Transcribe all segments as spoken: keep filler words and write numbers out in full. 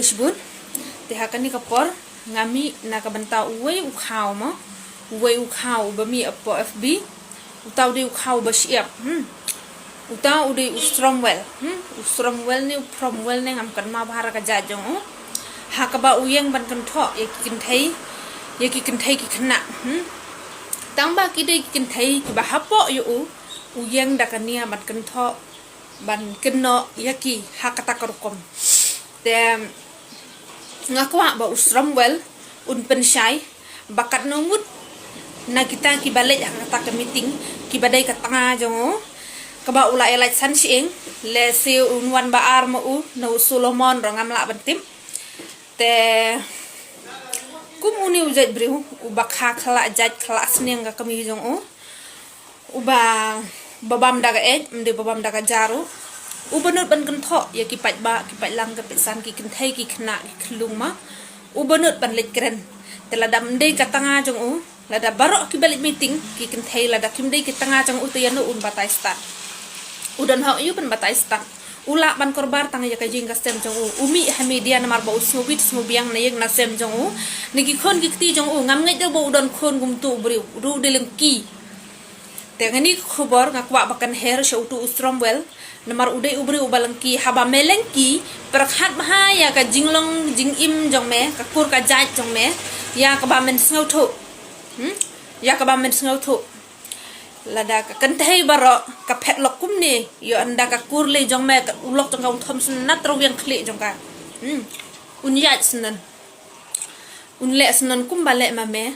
Shibun. Te ha kane ka por nga mih na ka bynta uwei u khaw mo. Uwei u khaw uba mih hapoh F B. Uta u dei u khaw ba shyiap. Hmm. Uta u dei u Stromwell. Hmm. U Stromwell ne u Promwell ne ngam kynmaw bha ka jait jong u. Ha kaba u ïeng ban kynthoh ïa ki kynthei, ïa ki kynthei ki khynnah. Hmm. Tang ba ki dei ki kynthei kiba hapoh ïa u, u ïeng da ka nia ban kynthoh, ban kynnoh ïa ki ha kata ka rukom. Te nga kwah ba u Stromwell un pynshai ba katno ngut na kita kiba leit ha kata ka meeting kiba dei ka tnga jong u, kaba u la ïalait san shyieng, lehse un wan ba ar ma u, na u Solomon ruh ngam lah ban tip. Te kum une u jait briew uba kha khlak jait khlak sniang ka kmie jong u, uba, ba bam da ka eit, ym dei ba bam da ka ja ruh. Uba nud ban kynthoh ïa ki paidbah, ki paidlang, ki paidsan, ki kynthei, ki khynnah, ki khyllung ma. Uba nud ban leit kren. Te lada ym dei ka tnga jong u, lada baroh kiba leit meeting ki kynthei, lada kim dei ki tnga jong u, te ïano un batai stad? U don hok ïa u ban batai stad. U lah ban korbar tang ïa ka ïing ka sem jong u. U mih ha media namar ba u sngewbit sngewbiang na ïing na sem jong u, na ki khun ki kti jong u. Ngam ngeit de ba u don khun kumtu u briew, u dei lengki. Te nga ni ka khubor nga kwah ba kan her sha utu u Stromwell, namar u dei u briew uba lengki. Haba me lengki, pyrkhat bha ïa ka jinglong jingim jong me, ka kur ka jait jong me, ïa kaba men sngewthuh. Hmm? Ïa kaba men sngewthuh. Lada ka kynthei baroh ka phet lok kumne, ïoh ynda ka kur lei jong me, ka u lok jong ka un thom sngewtynnat ruh ïa ka khlieh jong ka. Hmm. Un ïaid sngewtynnat. Un leh sngewtynnat kumba leh ma me,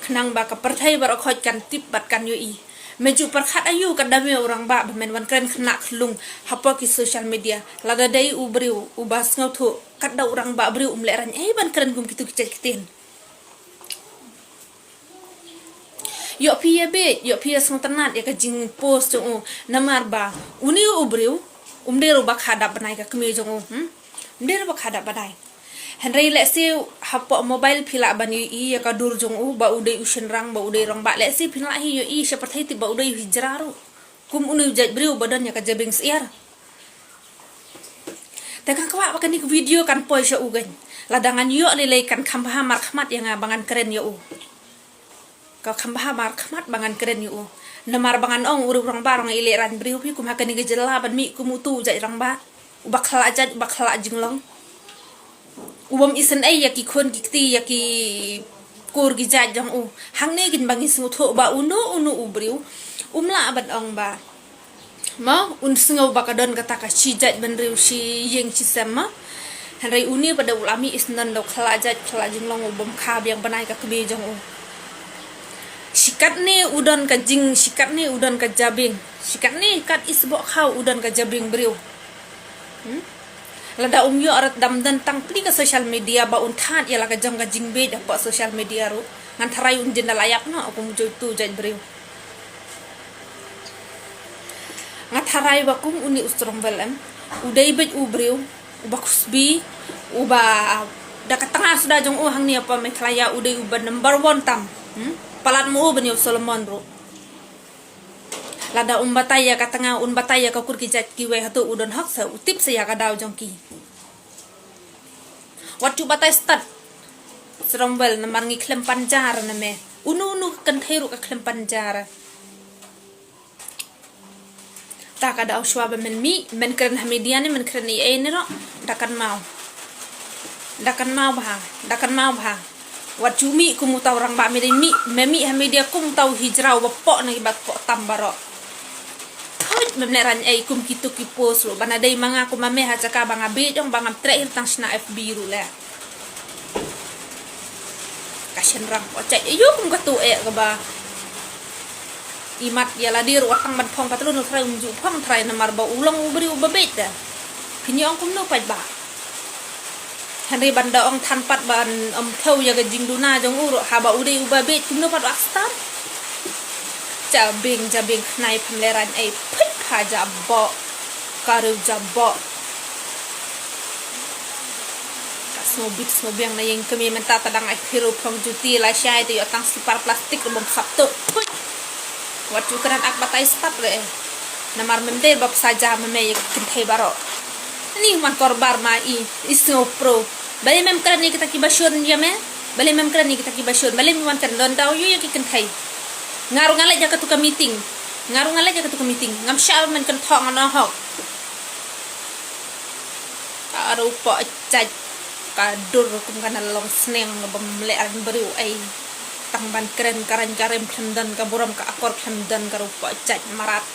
khnang ba ka pyrthei baroh khoit kan tip bad kan ïohi. Me ju pyrkhat aïu katba me u rangbah ba men wan kren khynnah khyllung hapoh ki social media. Lada dei u briew uba sngewthuh, katba u rangbah briew um leh rang ei ban kren kum kitu ki jait ktien. Ïoh phi ïa beit, ïoh phi ïa sngewtynnat ïa ka jingpost jong u. Namar ba une u briew um dei ruh ba kha dap bnai ka kmie jong u. Hmm? Um dei ruh ba kha dap bnai. Hynrei lehse hapoh mobile phi lah ban ïohi ïa ka dur jong u, ba u dei u shynrang, ba u dei rangbah. Lehse phin lah hi ïohi sha pyrthei tip ba u dei u hijra ruh. Kum une u jait briew ba don ïa ka jabieng syiar. Te nga kwah ba kane ka video kan poi sha u kein. Lada ngan ïoh lei lei kan kham bha markhmat ïa nga ba ngan kren ïa u. Ka kham bha markhmat ba ngan kren ïa u. Namar ba ngan ong u rangbah ruh ngi leh rang briew phi kum ha kane ka jylla ban mih kum utu u jait rangbah. Uba khlak jait, uba khlak jinglong. U bym isynei ïa ki khun ki kti, ïa ki kur ki jait jong u. Hangne kin ba ngi sngewthuh ba uno uno u briew um lah ban ong ba, mo, un sngew ba ka don kata ka shi jait bynriew shi ïing shi sem, mo. Hynrei une pat da u la mih isynei da u khlak jait khlak jinglong, u bym kha biang bnai ka kmie jong u. Shi katne u don ka jing, shi katne u don ka jabieng. Shi katne kat isboh khaw u don ka jabieng briew. Hmm? Lada um ïoh rat dam dang tang pli ka social media ba un thad ïa la ka jong ka jingbeit hapoh social media ruh, ngan tharai un jin da la ïap noh kum u jait tu jait briew. Nga tharai ba kum une u Stromwell em, u dei beit u briew uba khusbi, uba da ka tnga suda jong u hangne hapoh Meghalaya u dei uba number one tam. Hmm? Palat mo u ban ïa u Solomon ruh. Lada um batai ïa ka tnga, un batai ïa ka kur ki jait kiwei, hato u don hok sa u tip sa ïa ka daw jong ki? Wat ju batai stad, Stromwell, namar ngi khlem pan jar na me. Uno uno ka kynthei ruh ka khlem pan jar. Ta ka daw shuwa ba men mih, men kren ha media ne men kren ei ei ne ruh, da kynmaw. Da kynmaw bha, da kynmaw bha. Wat ju mih kum uta u rangbah, me dei mih, me mih ha media kum uta u hijra uba poh na ki ba poh tam baroh. Thuit, mem leh rang ei kum kitu ki post ruh, ba na dei ma nga kum ma me ha jaka ba nga beit ong ba ngam treh hi tang shna F B ruh leh. Ka shynrang poh jait, aïu kum katu eh kaba imat ïa lade ruh wat tang ban phong patlun u trai um ju phong trai namar ba u long u briew uba beit da. Phin ïa ong kumno paidbah? Hynrei ban da ong than pat ban ym thew ïa ka jingduna jong u ruh haba u dei uba beit kumno pat u ak stad. Jabieng, jabieng khnai pham leran ei phit pha jaboh. Ka riew jaboh. Ka sngewbit sngewbiang na ïing kmie mynta ta dang ai phiro phong juti la shai te ïoh tang slipar plastik ruh bym khap tuh. Phuit. Wat ju kren ak batai stad re eh. Namar mem dei ba psa ja ma me ïa ki kynthei baroh. Ni man korbar ma i, i sngew pro. Balei mem kren ïa kita kiba shun ïa me? Balei mem kren ïa kita kiba shun? Balei mem wan kren? Don daw ïoh ïa ki kynthei. Nga ruh nga leit ïa katu ka meeting. Nga ruh nga leit ïa katu ka meeting. Ngam shah ban kynthoh nga nonghok. Ka ruh poh jait. Ka dur kum ka na long sneng bym leh rang briew ei. Tang ban kren ka rang ka rem khlem don ka burom ka akor khlem don ka ruh poh jait marat.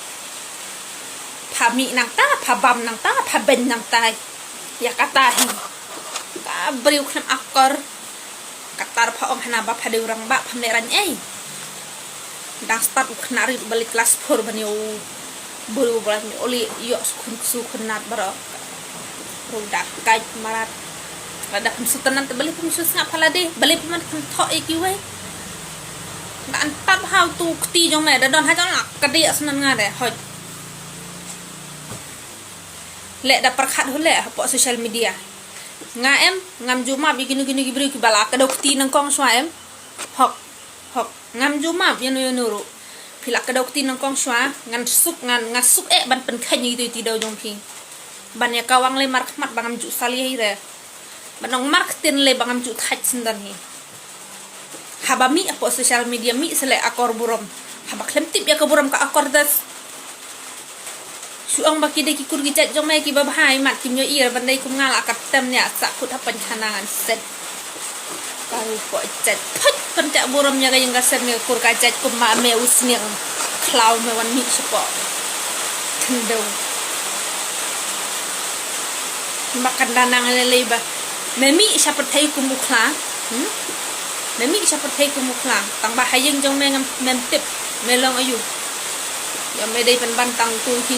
Pha mih nangta, pha bam nangta, pha beiñ nangta. Ïa kata hi. Ka briew khlem akor. Kata ruh pha ong hana ba pha dei u rangbah pham leh rang ei. Dang start u khynnah rit ba leit klas four ban ïa u briew ba leit ïoh li ïoh skhun su khynnah baroh. Ruh da kait marat. Lada pham sngewtynnat te balei pham sngap pha lade, balei pham kynthoh ïa kiwei. Nga an tap ha utu kti jong me da don ha jong la ka dei asnan nga de hoi. Leh da pyrkhat hu leh hapoh social media. Nga em, ngam ju map ïa kino kino ki briew kiba la kdew kti nyngkong shuwa em. Hok, hok, ngam ju map ïa no ïa no ruh. Phi la kdew kti nyngkong shuwa, ngan suk, ngan, nga suk eh ban pynkheiñ ïa kito ki dew jong phi. Ban ïa kawang lei markhmat ba ngam ju salia hi re. Ban ong marktien lei ba ngam ju thait syndon hi. Haba mih hapoh social media mih sa leh akor burom. Haba khlem tip ïa ka burom ka akor das. Shu ong ba ki dei ki kur ki jait jong me kiba bha, imat kim ïohi re ban dei kum nga la ka tem ïa sah kut ha pynkhana ngan set. Ka ruh poh jait phut pynjah burom ïa ka ïing ka sem ïa ka kur ka jait kum ma me u sniang khlaw me wan mih shapoh khyndew. Ma kan da nang lei lei ba me mih sha pyrthei kum u khla. Hmm? Me mih sha pyrthei kum u khla. Tang ba ha ïing jong me ngam, mem tip me long aïu. Ïa me dei pynban tang tu ki